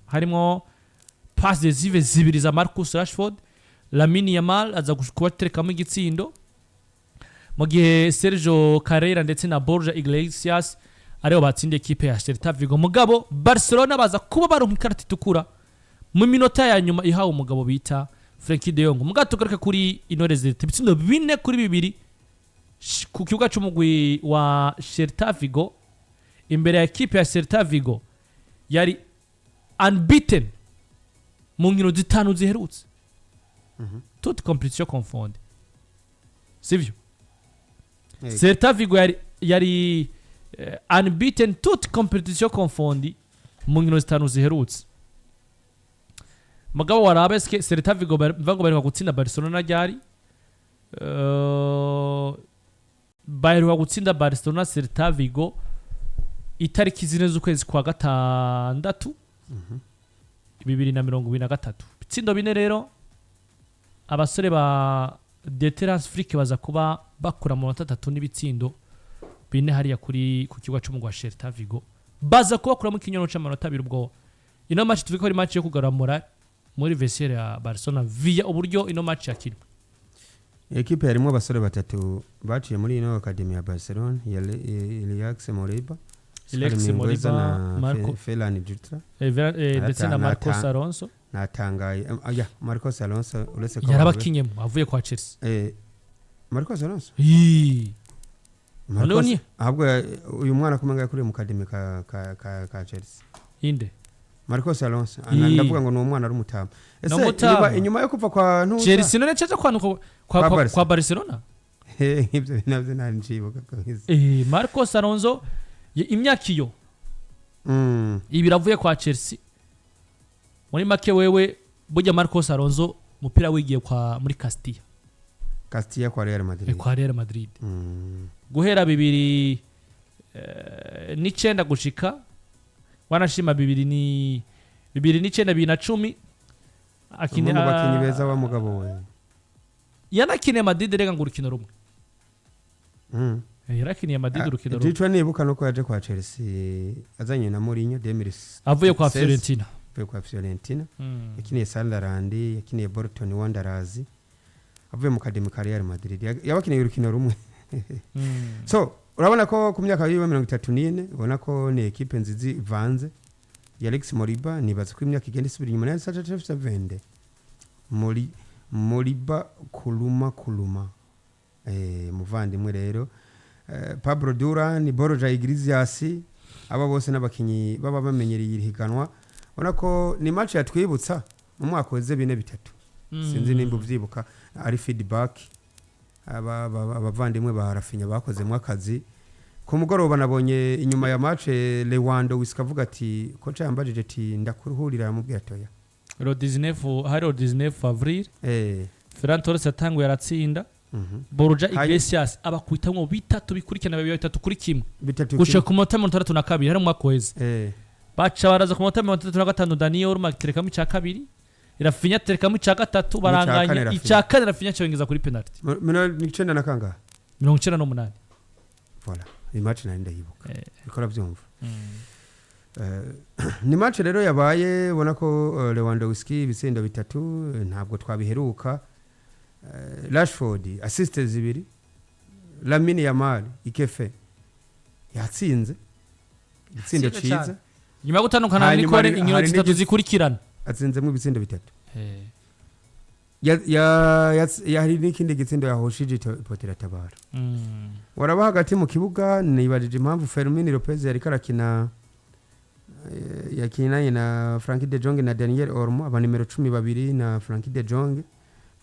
Harimo passe décisive zibiri za Marcus Rashford. Lamine Yamal aza kubaterekamo igitsindo, mu gihe Sergio Carrera ndetse na Borja Iglesias aribo batsindiye ekipe ya Celta Vigo. Mugabo Barcelona baza kuba baronka ikarita itukura mu minota ya nyuma ihawe umugabo bita Frenkie de Jong. Mugabo tugaruke kuri ino résultat, ibitsindo 4-2 ku kibuga c'umugwi wa Celta Vigo, imbere ya ekipe ya Celta Vigo yari unbeaten mu nkino zitanu ziherutse, toute compétition confondue, sivyo? Yego. Celta Vigo yari unbeaten toute compétition confondue mu nkino zitanu ziherutse. Mugabo waraba, eske Celta Vigo bivuga ngo baheruka gutsinda Barcelona ryari? Baheruka gutsinda Barcelona Celta Vigo itariki 4 z'ukwezi kwa gatandatu 2023. Ibitsindo bine rero, abasore ba Dieter Hans Flick baza kuba bakura mu manota atatu n'ibitsindo bine hariya kuri ku kibuga c'umugwi wa Celta Vigo, baza kubakuramo ikinyoro c'amanota 2. Ubwo ino match tuvuge ko ari match yo kugarura morale muri vestiaire ya Barcelona via uburyo ino match yakinwe. Ekipe yarimo abasore batatu baciye muri ino academy ya Barcelona ya Ilaix Moriba, Ilaix Oscar Mingueza Moriba, na Ferran Jutla. Ndetse na Marcos Alonso. Natangaye, ya Marcos Alonso, uretse ko Yarabakinyemo avuye kwa Chelsea. Marcos Alonso. Ii. Noneho Marcos ahubwo uyu mwana kumenga yakuriye mu academy ka Chelsea. Inde? Marcos Alonso. Ii. Ndavuga ngo ni umwana ari umutama ese Umutama. inyuma yo kuva kwa Ntuza Chelsea none caja kwanuka kwa, Kwa Barca. kwa Barcelona. Ibyo nabyo ntari nshibuka kabisa. Marcos Alonso imyaka iyo ibiri avuye kwa Chelsea. Muri make wewe burya Marcos Alonso umupira wigiye kwa muri Castilla. Castilla kwa Real Madrid. Kwa Real Madrid. Guhera 2009 gushika wanashima bibiri ni 2009, 2010. Umwe Akine mu bakinyi beza wa mugabo we. Yanakiniye Madrid rega ngo urukino rumwe. Yarakiniye Madrid urukino rumwe. Ico nibuka nuko yaje kwa Chelsea azanye na Mourinho 2016. Avuye kwa Fiorentina. Avuye kwa Fiorentina. Yakiniye Sunderland, yakiniye Bolton Wanderers, avuye mu academy ka Real Madrid. Yabakiniye urukino rumwe. So urabona ko ku myaka yiwe 34, ubona ko ni ekipe nziza ivanze ya Alex Moriba. Nibaza ko imyaka igenda isubira inyuma nayo Sacha Chef Vende muri Moriba Kuluma Kuluma, muvandimwe rero, Pablo Duran, Borja Iglesias, aba bose n'abakinyi baba bamenyereye iri higanwa. Ubona ko ni match yatwibutsa mu mwaka weze 4-3. Sinzi nimba uvyibuka, ari feedback abavandimwe ba Raphinha bakozemo akazi ku mugoroba. Nabonye inyuma ya match Lewandowski avuga ati coach yambajije ati ndakuruhurira, aramubwira ati oya. Le 19, hari le 19 avril. Ferran Torres yatanguye aratsinda. Borja Iglesias abakubitamwo bitatu bikurikirana, babiri 3-1. Bitatu. Gushika ku munota 62, hari mu mwaka uheze. Baca baraza ku munota 65, Dani Olmo aterekamo icya kabiri, Raphinha aterekamo icya gatatu. N'icya kane. Baranganya. Raphinha. Icya kane Raphinha cyongeza kuri penalty. 98 na kangahe? 98. Voilà, iyi match nari ndayibuka. Bikora byumva. Ni match rero yabaye ubona ko Lewandowski ibitsindo bitatu, ntabwo twabiheruka. Rashford assist zibiri, Lamine Yamal ikefe yatsinze igitsindo Yatsinze ciza. cane. Nyuma yo gutandukana na Hanyuma Nicole inkino hari zitatu zikurikirana. Atsinzemo ibitsindo bitatu. Hari n'ikindi gitsindo yahoshije ipoto iratabara. Waraba hagati mu kibuga, nibajije impamvu Fermin Lopez yariko arakina, yakinanye na Frenkie de Jong na Daniel Olmo, aba nimero 12 na Frenkie de Jong.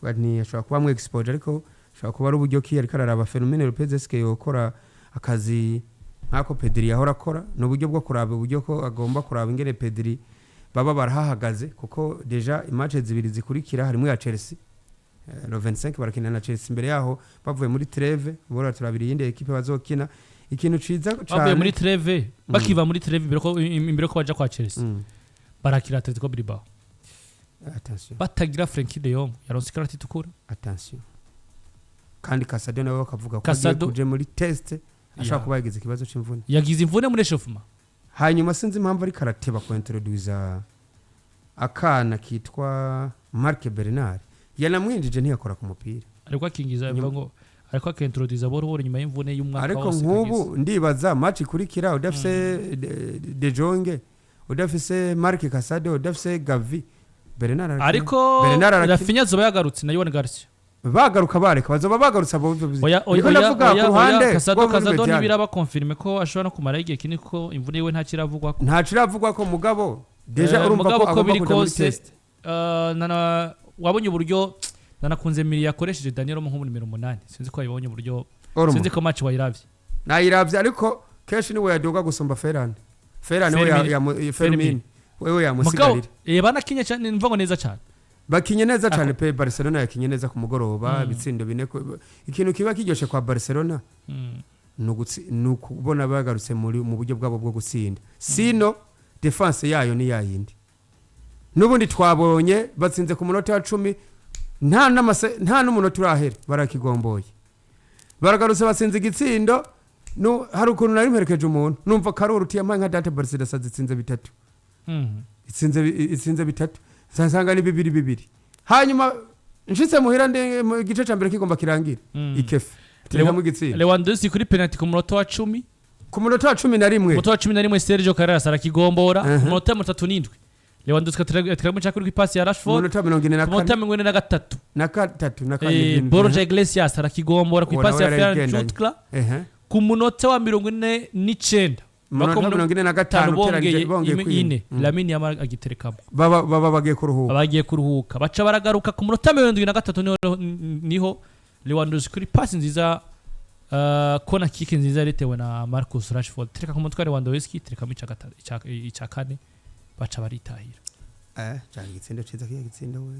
Vuga nti ashobora kuba amwe expose, ariko ashobora kuba ari uburyo ki yariko araraba Fermin Lopez eske yokora akazi nk'ako Pedri yahora akora. Ni uburyo bwo kuraba uburyo ko agomba kuraba ingene Pedri baba barahahagaze, kuko déjà i match zibiri zikurikira harimo ya Chelsea. Le 25 barakina na Chelsea, imbere yaho bavuye muri trêve bora turabira iyindi ekipe bazokina. Ikintu ciza Bavuye cane muri trêve, bakiva muri trêve, imbere ko baja kwa Chelsea, barakira Atletico Bilbao. Attention. Batagira Frenkie de Jong, yaronse ikarata itukura. Attention, kandi Casado nawe bakavuga ko agiye Casado. kuje muri test, ashobora kuba yagize ikibazo c'imvune. Yagize imvune muri échauffement. Hanyuma sinzi impamvu ariko arateba ku introduza. Akana kitwa Marc Bernard yanamwinjije, ntiyakora ku mupira. Ariko akingiza, bivuga ngo ariko akintroduza buhoro buhoro nyuma y'imvune y'umwaka Ariko wose nk'ubu kagize. Ndibaza match ikurikira udafise De Jong, udafise Marc Casado, udafise Gavi, Bernard arakina. Ariko Bernard arakina. Raphinha azoba yagarutse na Joan Garcia. Bagaruka bareka bazoba bagarutse abo. Oya, oya. Niko Oya. ndavuga Oya. ku Oya. ruhande Casado rwo muri Casado médiane. ntibiraba confirmé ko ashobora no kumara igihe kinini, kuko imvune yiwe ntakiravugwa ko. Ntaco iravugwa ko, mugabo déjà urumva Mugabo ko uko agomba biri kuja muri kose, test. Wabonye uburyo nanakunze miri yakoresheje Daniel Olmo nko nimero 8? Sinzi ko wabibonye uburyo. Olmo. Sinzi ko match wayiravye. Nayiravye, ariko kenshi niwe yaduga gusumba Ferran. Ferran we Fermin. Fermin wewe Mugabo yamusigarira. Banakinye cyane, mva ngo neza cyane. Bakinye neza cyane pe. Barcelona yakinye neza ku mugoroba, ibitsindo bine. Ikintu kiba kiryoshe kwa Barcelona ni ukubona bagarutse mu buryo bwabo bwo gutsinda. Sino défense yayo ni yayindi n'ubundi. Twabonye batsinze ku munota wa 10, nta n'umunota urahera barakigomboye, baragarutse batsinze igitsindo. Hari ukuntu nari mperekeje umuntu, numva karuru uti yampaye nka data, Barcelona zitsinze bitatu. Itsinze bitatu, nsanga ni 2-2. Hanyuma nshitse muhira, ndi mu gice ca mbere kigomba kirangira, ikefe terekamo igitsindo. Lewandowski kuri penalty ku munota wa 10. Ku munota wa 11. Ku munota wa 11 Sergio Carreras arakigombora. Ku munota wa 37 Lewandowski ateramo cyakuri ku ipasi ya Ku Rashford. munota wa mirongo ine na Ku munota kane. wa 43. Na katatu na kane. Borja Iglesias arakigombora ku Uwo ipasi nawe ya Ferran yarayigendanye. Jutgla. Ku munota wa 49. Munota wa 45 bongeye uteranije bongeye ine. kwine. Lamine Yamal agiterekamo. Baba bagiye kuruhuka. Bagiye kuruhuka, baca baragaruka ku munota 73, niho Lewandowski kuri pasi nziza, corner kick nziza yaritewe na Marcus Rashford, tereka ku mutwe wa Lewandowski, terekamo icya kane, baca baritahira. Cyari igitsindo ciza kiya gitsindo we.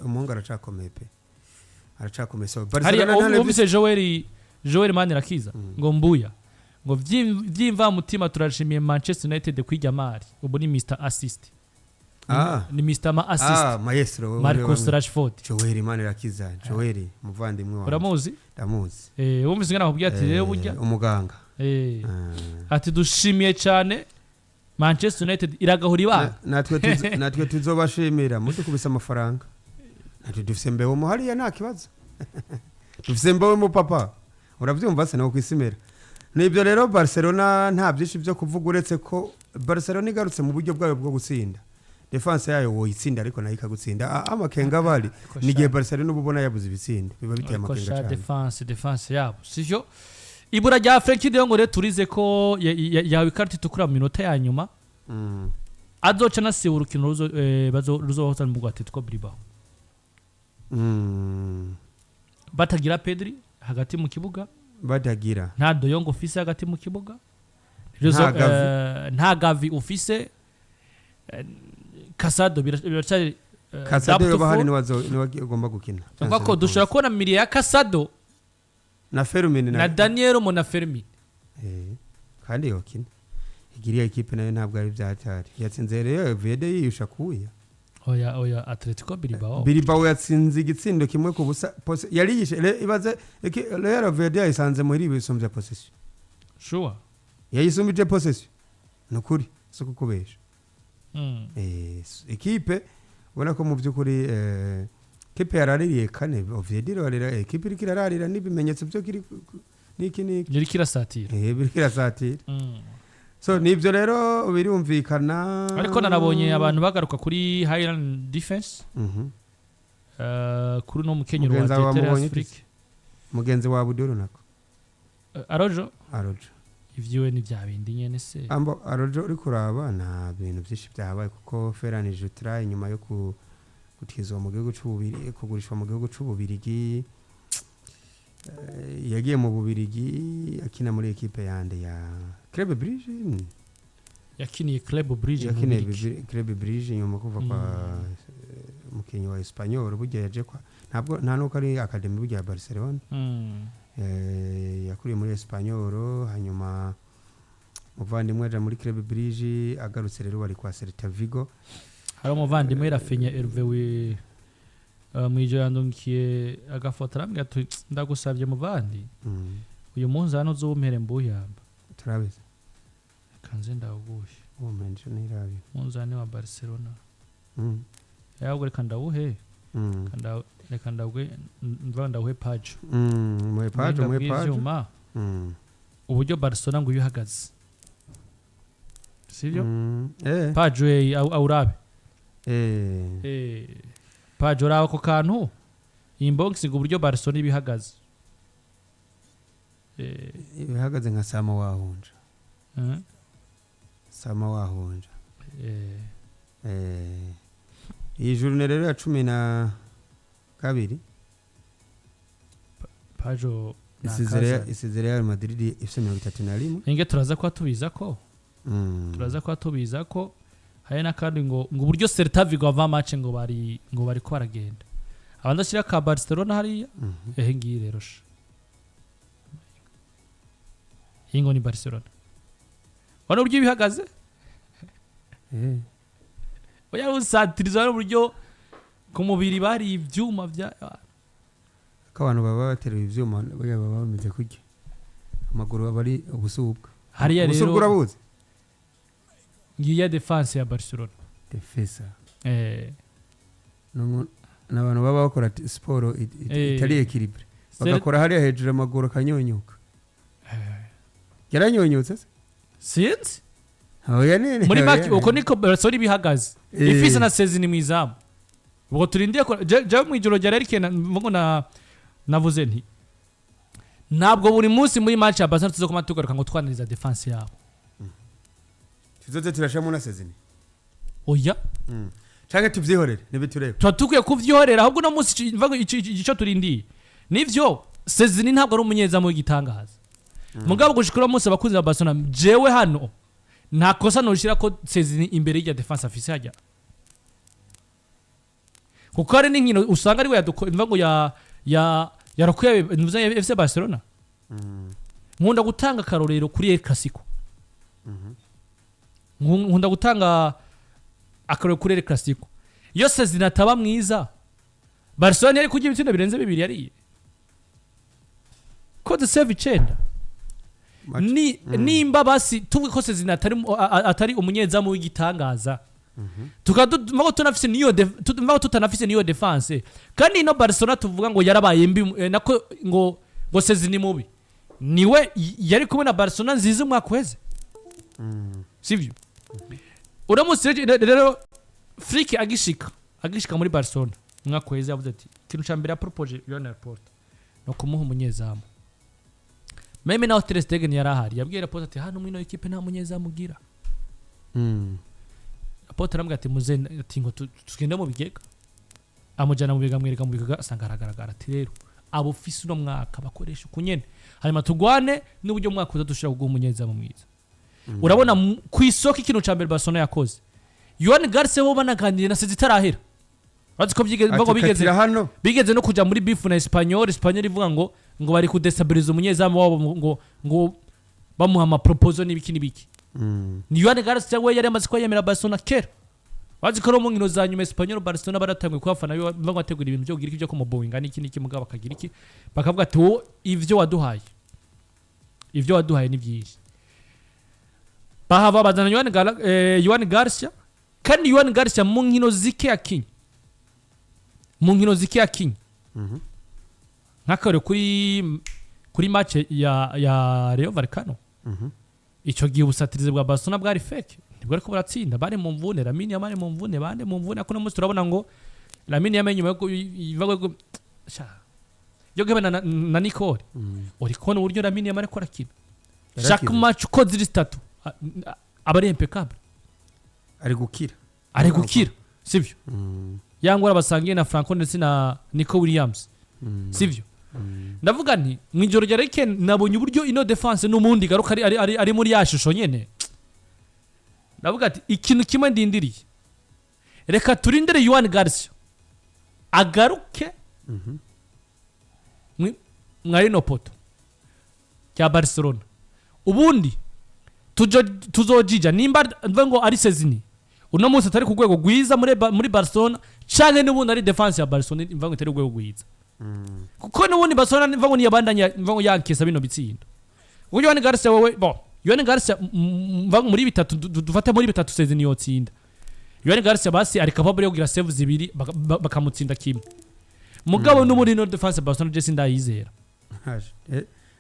Umuhungu aracakomeye pe, aracakomeye. So Hariya Barcelona nta wumvise Joel Manirakiza ngo mbuya ngo vyimva mutima, turashimiye Manchester United kwijya mari, ubu ni Mr Assist. Ni Mr Ma Assist. Ah, maestro wewe. Marcus wewe. Rashford. Joel Manirakiza, Joel muvandimwe wanjye. Uramuzi? Ndamuzi. Wumvise ngana nakubwiye ati rero burya Umuganga. Ati dushimiye cyane Manchester United, iragahora ibanga. Natwe tuzobashimira mudukubise amafaranga. Natwe dufise mbeho mu hariya, nta kibazo, dufise mbeho mu papa, urabyumva se nawe kwisimira. Nibyo rero, Barcelona nta byinshi byo kuvuga, uretse ko Barcelona igarutse mu buryo bwayo bwo gutsinda. Défense yayo woyitsinda, ariko nayo ikagutsinda. Amakenga bari ni igihe Barcelona uba ubona yabuze ibitsinda, biba biteye Ariko amakenga sha cyane. Défense yabo sivyo. Ibura rya Frenkie de Jong rero, turize ko yahawe ikarita itukura mu minota ya nyuma. Azoca anasiba urukino ruzobahuza n'umugwi wa Atletico Bilbao. Batagira Pedri hagati mu kibuga. Batagira. Nta De Jong ufise hagati mu kibuga. Nta Gavi. Nta Gavi ufise. Casado biracari Casado yoba doubtful. hari niwe agomba gukina. Tuvuga ko dushobora kubona milieu ya Casado na Fermin. Na Daniel Olmo na Fermin. Kandi yokina igiriya ekipe nayo ntabwo ari byatari yatsinze rero Vede yiyusha kuya. Oya, oya, Atletico Bilbao. Bilbao yatsinze igitsindo 1-0. Yari yishe ibaze Real Vede yayisanze muri bisumbya possession. Sure. Yayisumbije possession, nukuri si kukubesha. Ekipe ubona ko mu by'ukuri ekipe yaraririye kane. Oviedo irarira, ekipe iriko irararira n'ibimenyetso byo kiri niki niki. Yariko irasatira. Biriko irasatira. So nibyo rero, birumvikana. Ariko nanabonye abantu bagaruka kuri Highland defense. Kuri uno mukenyero wa Mugenzi wawe Tetere wamubonye? Afrique. Mugenzi wa Abdul nako. Arojo. Arojo. Ivyiwe ni vya bindi nyene se. Ambo Arojo uri kuraba nta bintu byinshi byabaye, kuko Ferran Jutra inyuma yo gutizwa mu gihugu c'Ububirigi, kugurishwa mu gihugu c'Ububirigi, yagiye mu Bubirigi akina muri ekipe yande ya Club Brugge. Yakiniye Club Brugge mu Yakiniye Bubiligi. Club Brugge inyuma kuva kwa umukinnyi wa Espanyol. Burya yaje kwa, ntabwo nta nuko ari academy burya ya Barcelona. Yakuriye muri Espanyol, hanyuma muvandimwe aja muri Club Brugge, agarutse rero bari kwa Celta Vigo. Hari umuvandimwe Rafinha Hervé we mwijo yandungikiye agafoto, arambwira ati ndagusabye muvandi, uyu munsi hano uzumpere mbuyamba. Turabizi. Kanze ndawugushe. Uwo menje nirabi. Munzani wa Barcelona. Ahubwo reka ndawuhe. Reka ndawuhe, mva ndawuhe page. Muhe page, Ubuhinga muhe page. bw'ivyuma, uburyo Barcelona ngo iyo ihagaze, sibyo? Page awurabe. Page, uraba ako kantu inbox ngo uburyo Barcelona iba ihagaze. Ihagaze nka sama wahunja. Sama wahunja. Iyi journée rero ya 12. Page. Isize Real Madrid ifise 31. Inge turaza kuba tubiza ko turaza kuba tubiza ko hari n'akandi ngo uburyo Celta Vigo ava match ngo bari ko baragenda abanza ashyira ka Barcelona hariya. Ehe, ngiyi rero sha, iyi ngo ni Barcelona, ubona uburyo bihagaze. Oya, usatiriza uburyo ku mubiri bari ibyuma bya Ko abantu baba bateruye ivyuma buriya baba bameze kurya amaguru aba ari ubusubwa. Hariya Ubusubwa rero urabuzi? Ngiyi défense ya Barcelona. Defesa. Ni abantu baba bakora siporo itari équilibrée, bagakora hariya hejuru amaguru akanyonyuka. Yaranyonyotse se? Sinzi. Oya, nene. Muri Oya. make uko niko Barcelona ibihagaze, ifise na Szczesny mu izamu. Ubwo turindiye ko jewe mu ijoro rya Eric mvugo na navuze nti ntabwo buri munsi muri match ya Barcelona tuzokoma tugaruka ngo twanaliza défense yabo. Tuzoze turashamo na Szczesny. Oya. Canke tuvyihorere nibiturebe? Tuba dukwiye kuvyihorera. Ahubwo uno munsi mvuga ico turindiye nivyo, Szczesny ntabwo ari umunyezamu w'igitangaza, mugabo gushika uno munsi abakunzi ba Barcelona, jewe hano nta kosa noshira ko Szczesny imbere y'irya défense afise hajya, kuko hari n'inkino usanga ariwe yaduko mvuga ngo ya yarokuye mvuze FC Barcelona. Nkunda gutanga akarorero kuri El Clasico. Nkunda gutanga akarorero kuri El Clasico. Iyo Szczesny ataba mwiza, Barcelona yari kugira ibitsindo birenze bibiri yariye code save 9. Ni nimba basi tuvuge ko Szczesny atari umunyezamu w'igitangaza, tukaba tunafise niyo mbago tutanafise niyo défense, kandi ino Barcelona tuvuga ngo yarabaye mbi, nako ngo Szczesny mubi, niwe yari kumwe na Barcelona nziza umwaka uheze, sivyo? Uramutse rero Flick agishika muri Barcelona umwaka uheze, yavuze ati ikintu ca mbere yapropoje Joan Laporta no kumuha umunyezamu. Même naho Ter Stegen yari ahari, yabwiye Laporta ati hano muri ino ekipe nta munyezamu ugira. Laporta aramubwira ati muze, ati ngo tugende mu bigega. Amujyana mu bigega, amwereka mu bigega, asanga aragaragara. Ati rero abo ufise uno mwaka bakoresha uku nyene, hanyuma tugwane n'uburyo umwaka uza dushobora kuguha umunyezamu mwiza. Urabona ku isoko ikintu ca mbere Barcelona yakoze, Joan Garcia bo banaganiriye na saison itarahera. Urazi ko Ati bigeze katira hano. Bigeze no kuja muri beef na Espanyol. Espanyol ivuga ngo bari kudestabiliza umunyezamu wabo, ngo bamuha ama proposal n'ibiki n'ibiki. Ni Joan Garcia we yari amaze kuba yemera Barcelona kera. Bazi ko no mu nkino za nyuma Espanyol Barcelona baratanguye kuhafana biba bategura ibintu byo kugira iki, byo kumuboyinga n'iki n'iki, mugabo bakagira iki, bakavuga ati wowe ivyo waduhaye ni byinshi. Bahava bazana Joan Garcia. Kandi Joan Garcia mu nkino zike yakinye, mu nkino zike yakinye, nk'akarore kuri match ya Rayo Vallecano, icyo gihe ubusatirizi bwa Barcelona bwari fake, nibwo ariko baratsinda bari mu mvune. Lamine Yamal mu mvune, bande mu mvune. Ariko uno munsi turabona ngo Lamine Yamal nyuma yo guhebana na Nicole, uri kubona uburyo Lamine Yamal ariko arakina chaque Yarakize. match uko ziri zitatu, aba ari impeccable. Ari gukira. Ari gukira, sibyo? Yangwa basangiye na Franco ndetse na Nico Williams, sibyo? Ndavuga nti mu ijoro rya weekend nabonye uburyo ino défense n'ubundi garuka ari muri ya shusho nyene. Ndavuga ati ikintu kimwe ndindiriye, reka turindire Joan Garcia agaruke mwa rino poto rya Barcelona, ubundi tuzojija nimba mvuga ngo ari Szczesny uno munsi atari ku rwego rwiza muri Barcelona, canke n'ubundi ari défense ya Barcelona mvuga ngo itari ku rwego rwiza, kuko n'ubundi Barcelona mvuga ngo niyabandanya mvuga ngo yankesa bino bitsindo. Kuko Joan Garcia wewe, bon, Joan Garcia mvuga ngo muri bitatu dufate muri bitatu Szczesny yotsinda. Joan Garcia basi ari capable yo kugira save zibiri bakamutsinda kimwe. Mugabo n'ubundi no défense Barcelona je sindayizera. Haje.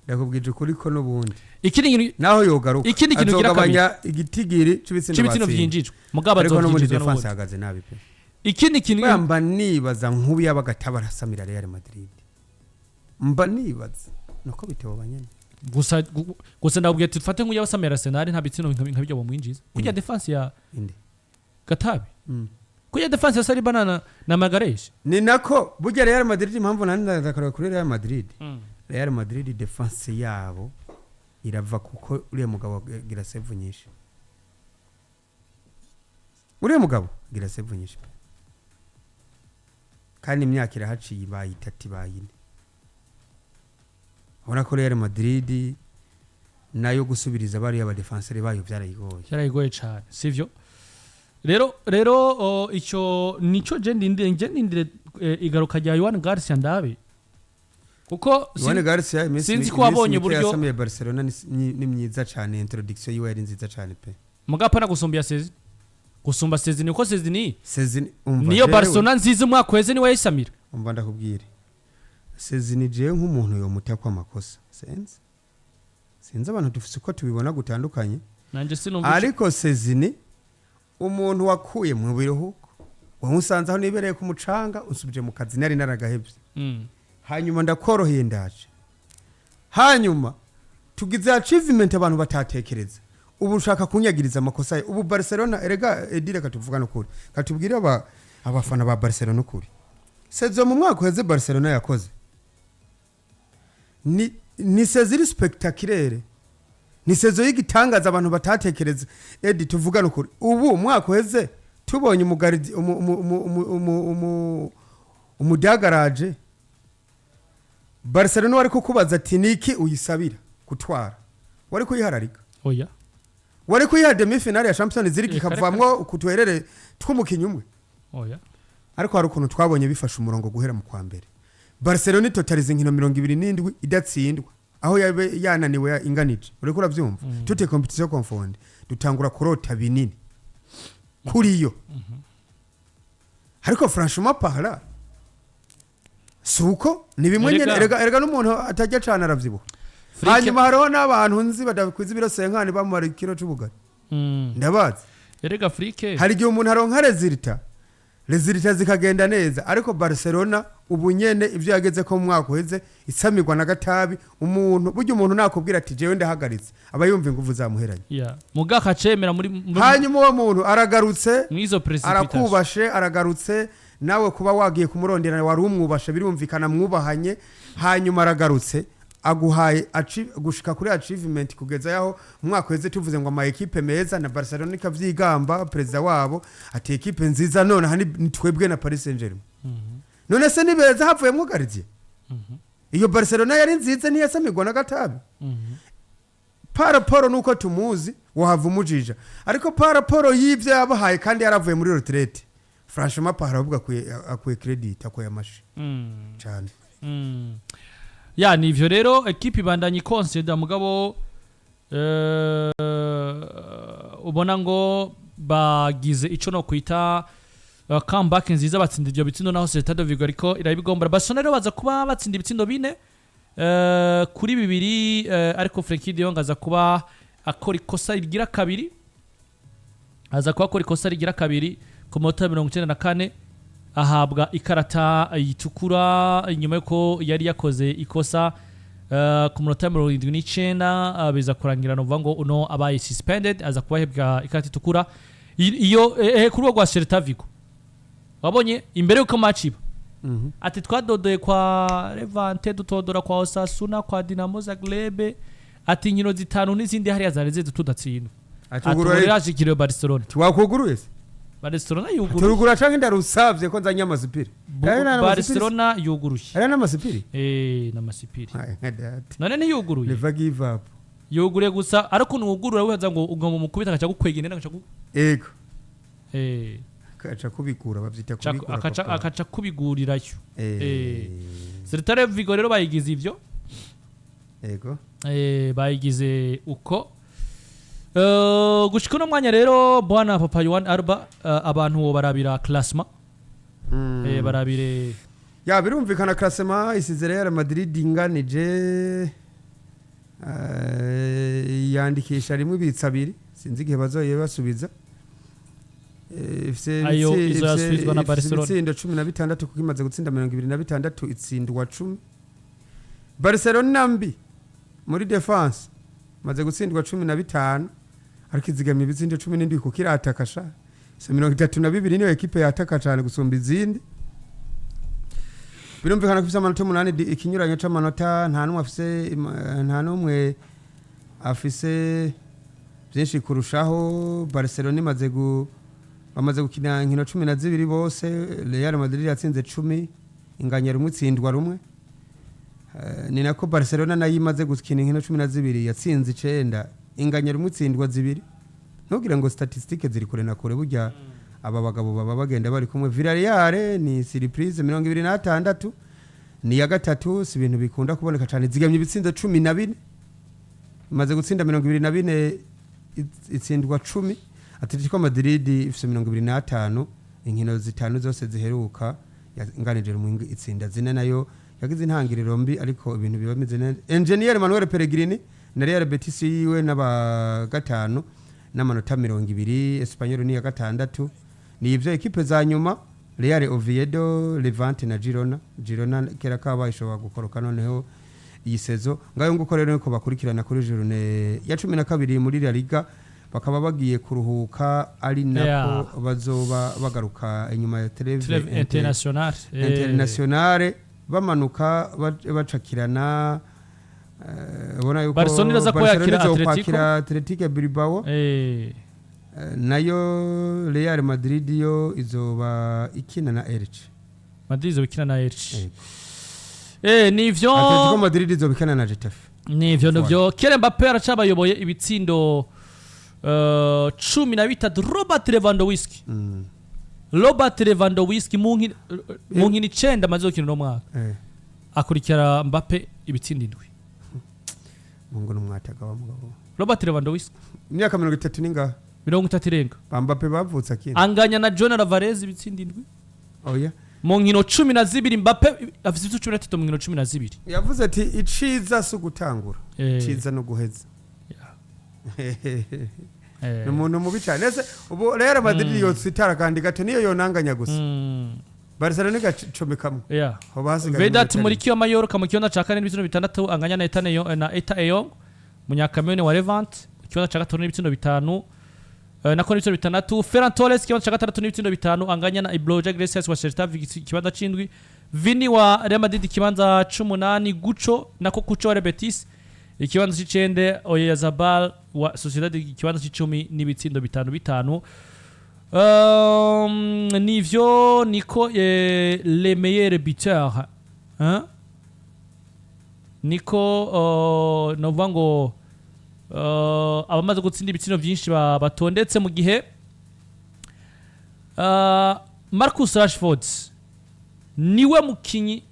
Ndakubwije ukuri ko n'ubundi Ikindi kintu naho yogaruka Ikindi kintu ugira azogabanya igitigiri c'ibitsina c'ibitsina batsinda. vyinjijwe, mugabo Ariko no muri azovyinjizwa défense n'ubundi. ahagaze nabi pe. Ikindi kintu Mba nibaza nk'ubu yaba asamira Real Madrid, mba nibaza nuko bitewe nyene. Gusa ndabwiye ati dufate nk'uyu abasamira Arsenal, nta bitsina nka bijya bamwinjiza kujya défense ya Inde? Gatabi, kujya défense ya Saliba na Magalhaes. Ni nako burya Real Madrid, impamvu nani ndakareba kuri Real Madrid, Real Madrid défense yabo irava kuko uriya mugabo agira save nyinshi, uriya mugabo agira save nyinshi pe. Kandi imyaka irahaciye, ibaye itatu, ibaye ine. Ubona ko Real Madrid nayo gusubiriza bariya ba défenseur bayo byarayigoye. Byarayigoye cyane, sivyo? Rero icyo nico je ndindire igaruka rya Joan Garcia ndabe kuko Joan Garcia iminsi sinzi ko iminsi wabonye mike yasamiye Barcelona ni myiza cyane, introduction yiwe yari nziza cyane pe. Mugabo na gusumbya Sezi, gusumba Sezi niko Sezi ni Sezi, umva, niyo Barcelona nziza umwaka weze niwe yayisamira. Umva ndakubwire, Sezi ni jewe nk'umuntu yomuta kwa makosa, sinzi abantu dufise uko tubibona gutandukanye. Nanje sinumva Ariko Sezi ni umuntu wakuye mu biruhuko, wowe usanze aho nibereye ku mucanga, unsubije mu kazi nari naragahevye, hanyuma ndakoroheye ndaje, hanyuma tugize achievement abantu batatekereza, ubu ushaka kunyagiriza amakosa ye. Ubu Barcelona erega edire katuvuga nukuri, katubwire abafana ba Barcelona ukuri, saison mu mwaka uheze Barcelona yakoze ni saison iri spectaculaire, ni saison y'igitangaza abantu batatekereza. Edi, tuvugane ukuri, ubu umwaka uheze tubonye umugaridi umudagaraje Barcelona wari kukubaza ati niki uyisabira gutwara, wari kuyihararika? Oya. Wari kuyiha demi finale ya Champions League Reka, reka. ikavamwo kutwerere tw'umukinyi umwe? Oya. Ariko hari ukuntu twabonye bifashe umurongo guhera mu kwa mbere, Barcelona itotariza inkino 27 idatsindwa, aho yabe yananiwe inganije, uriko uravyumva? Toutes compétitions confondues, dutangura kurota binini kuri yo. Ariko franchement parlant, si uko ni bimwe nyene. Erega n'umuntu atajya cane aravyibuha. Hanyuma hariho n'abantu nzi badakwiza ibiro 50 bamara ikiro c'ubugari. Ndabazi. Erega Afrique Hari igihe umuntu aronka résultats zikagenda neza, ariko Barcelona ubu nyene ibyo yageze ko mu mwaka uheze isamirwa na gatabi, umuntu burya umuntu nakubwira ati jewe ndahagaritse, aba yumva ingufu zamuheranye. Ya, mugaka cemera muri Hanyuma uwo muntu aragarutse, mwizo précipitation. Arakubashe, aragarutse, nawe kuba wagiye kumurondera wari umwubashe, birumvikana mwubahanye. Hanyuma aragarutse aguhaye gushika kuri achievement kugeza yaho mu mwaka uheze tuvuze ngo ama équipe meza na Barcelona ikavyigamba, perezida wabo ati équipe nziza none aha ni twebwe na Paris Saint-Germain. None se ni beza havuyemwo gardien? Iyo Barcelona yari nziza ntiyasamirwa na gatabi. Par rapport nuko tumuzi wahava umujija, ariko par rapport y'ivyo yabahaye kandi yaravuye muri retraite, franchement par ahubwo akwiye crédit, akwiye amashi cyane. Ya, nivyo rero, ekipe ibandanya ikonseda, mugabo ubona ngo bagize ico no kwita comeback nziza, batsinda ivyo bitsindo naho Celta de Vigo ariko irabigombora. Barcelona rero baza kuba batsinda ibitsindo 4-2, ariko Frenkie de Jong aza kuba akora ikosa rigira kabiri, aza kuba akora ikosa rigira kabiri ku minota 94, ahabwa ikarata yitukura inyuma yuko yari yakoze ikosa ku munota 79, biza kurangira novuga ngo uno abaye suspended, aza kuba ahebwa ikarata itukura. Iyo kuri rwa Celta Vigo wabonye imbere yuko match iba, ati twadodoye kwa Levante, dutodora kwa Osasuna, kwa Dinamo Zagreb, ati inkino zitanu n'izindi hariya zari zizi tudatsindwa, ati ubu Atugurura. rero Barcelona. Tiwakuguruye se? Barcelona yuguruye. Turugura canke ndarusavye ko nzanye amasipiri? Barcelona yuguruye. Ari n'amasipiri. N'amasipiri. Ay, nka data. None ntiyuguruye? Never give up. Yuguruye gusa, ariko nuwugurura wibaza ngo ugomba mukubita agaca gukwega inene agaca Ego. Akaca kubikura, bavyita kubikura. Akaca Papa. Akaca kubigurirayo. Celta Vigo rero bayigize ivyo. Ego. Bayigize uko. Gushika uno mwanya rero, bwana Papa Yohan Arba, abantu barabira classement, barabire. Ya, birumvikana, classement isize Real Madrid inganije, yandikisha rimwe ibitsa abiri, sinzi igihe bazoye basubiza. Ifise Ayo, izo yasubizwa na ifise Barcelona. ibitsindo 16 kuko imaze gutsinda 26, itsindwa 10. Barcelona mbi muri défense, imaze gutsindwa 15 ariko izigamye ibitsindo 17 kuko irataka sha. So 32 niyo ekipe yataka cyane gusumba izindi. Birumvikana ko ifise amanota 8, ikinyuranyo c'amanota nta n'umwe afise byinshi kurushaho. Barcelona imaze gu bamaze gukina inkino 12 bose. Real Madrid yatsinze 10, inganya rumwe, itsindwa rumwe. Ni nako Barcelona nayo imaze gukina inkino 12, yatsinze 9, inganya rumwe, itsindwa 2. Ntugire ngo statistique ziri kure na kure, burya aba bagabo baba bagenda bari kumwe. Villarreal ni surprise, 26, ni iya gatatu, si ibintu bikunda kuboneka cyane. Zigamye ibitsindo 14, imaze gutsinda 24, itsindwa 10. Atletico Madrid ifise 25, inkino zitanu zose ziheruka yanganije rumwe, itsinda 4, nayo yagize intangiriro mbi ariko ibintu biba bimeze neza. Engineer Manuel Pellegrini na Real Betis yiwe n'aba gatanu n'amanota 20. Espanyol ni iya gatandatu. Ni ivyo, ekipe za nyuma Real Oviedo, Levante na Girona. Girona kera kabaye ishobora gukoroka noneho iyi saison. Ngayo nguko rero niko bakurikirana kuri journée ya 12 muri La Liga, bakaba bagiye kuruhuka, ari nako bazoba bagaruka inyuma ya trêve Trêve international. Internationale, bamanuka bacakirana. Ubona yuko Barcelona iraza kuba Barcelona yakira Atletico. izokwakira Athletic Bilbao. Nayo Real Madrid yo izoba ikina na Elche. Madrid izobikina na Elche. Yego. Nivyo. Atletico Madrid izoba ikina na Getafe. Nivyo, nivyo. Kylian Mbappe aracabayoboye ibitsindo 13. Robert Lewandowski, Robert Lewandowski mu nkino 9 amaze gukina uno mwaka, akurikira Mbappe ibitsindo 7. Mungu n'umwataka wa mugabo. Robert Lewandowski. Imyaka 30 ningahe? 30 irenga. Ba Mbappe bavutse akina. Anganya na John Alvarez ibitsindo 7 Oya. mu nkino 12. Mbappe afise ibitsindo 13 mu nkino 12. Yavuze ati iciza si ugutangura, iciza no guheza. Ni umuntu mubi cyane. Ese ubu Real Madrid yotsitara kandi gato niyo yonanganya gusa, Barcelona igacomekamwo, hoba hasigaye Vedat iminota. Muriqi wa Mallorca mu kibanza ca kane n'ibitsindo 6, anganya na Eta Eyong, Munyakamene wa Levante, mu kibanza ca gatanu n'ibitsindo 5, nako n'ibitsindo 6. Ferran Torres, ikibanza ca gatandatu n'ibitsindo 5, anganya na Borja Iglesias wa Celta Vigo, ikibanza c'indwi. Vini wa Real Madrid, ikibanza c'umunani. Guco, nako Kucho wa Real Betis, ikibanza c'icende. Oyarzabal wa Sociedad, ikibanza c'icumi n'ibitsindo 5 5. Nivyo niko les meilleurs buteurs, hein? Niko novuga ngo abamaze gutsinda ibitsindo byinshi batondetse, mu gihe Marcus Rashford niwe mukinyi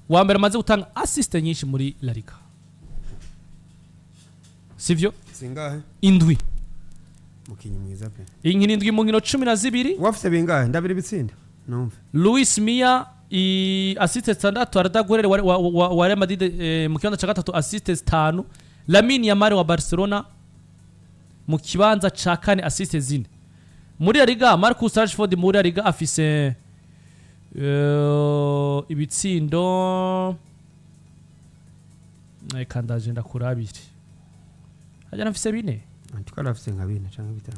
wa mbere amaze gutanga assist nyinshi muri La Liga, sivyo? Zingahe? 7. Mukinyi mwiza pe. Inkino 7 mu nkino 12. Wafise bingahe? Ndabira ibitsinda numve. Luis Mia i assist 6, Arda Güler wa Real Madrid mu kibanza ca gatatu, assist 5, Lamine Yamal wa Barcelona mu kibanza ca kane, assist 4 muri La Liga. Marcus Rashford muri La Liga afise ibitsindo, reka ndaje ndakurabire, hajya nafise 4. Antuka arafise nka 4 canke 5.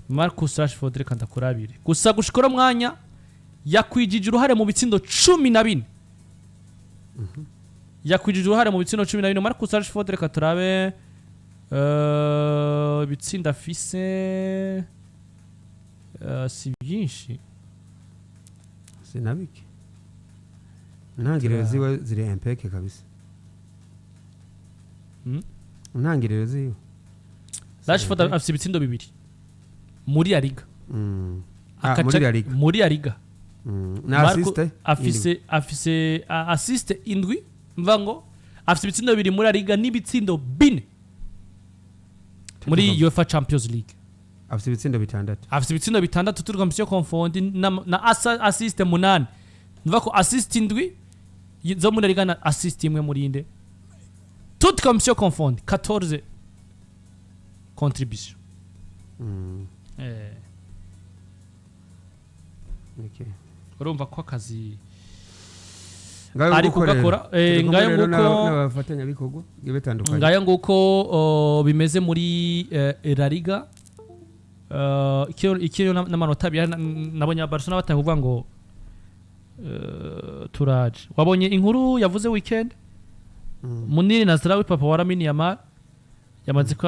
Marcus Rashford, reka ndakurabire gusa, gushikora mwanya yakwijije uruhare mu bitsindo 14, yakwijije uruhare mu bitsindo 14 Marcus Rashford. Reka turabe ibitsindo afise, si byinshi. Sinabike, intangiriro ziwe ziri impec kabisa. Intangiriro ziwe. Rashford afise ibitsindo 2 muri La Liga. Ah, muri La Liga. Muri La Liga. Na Marco assist afise assist 7, mva ngo Afite ibitsindo 2 muri La Liga n'ibitsindo 4 muri UEFA Champions League. Afite ibitsindo 6. Afite ibitsindo 6 toutes compétitions confondues na assist 8. Nuva ko assist 7 zo muri La Liga na assist 1 muri inde. Toutes compétitions confondues, 14 contributions. Urumva ko akazi Ngayo ari nguko rero. kugakora. Turi kumwe Ngayo rero nguko. N'abafatanyabikorwa bigiye bitandukanye. Ngayo nguko bimeze muri La Liga. Ikiriyo n'amanota 2 nabonye Barcelona bataye kuvuga ngo turaje. Wabonye inkuru yavuze weekend? Muniri Nazrawi, papa wa Lamine Yamal, yamaze ko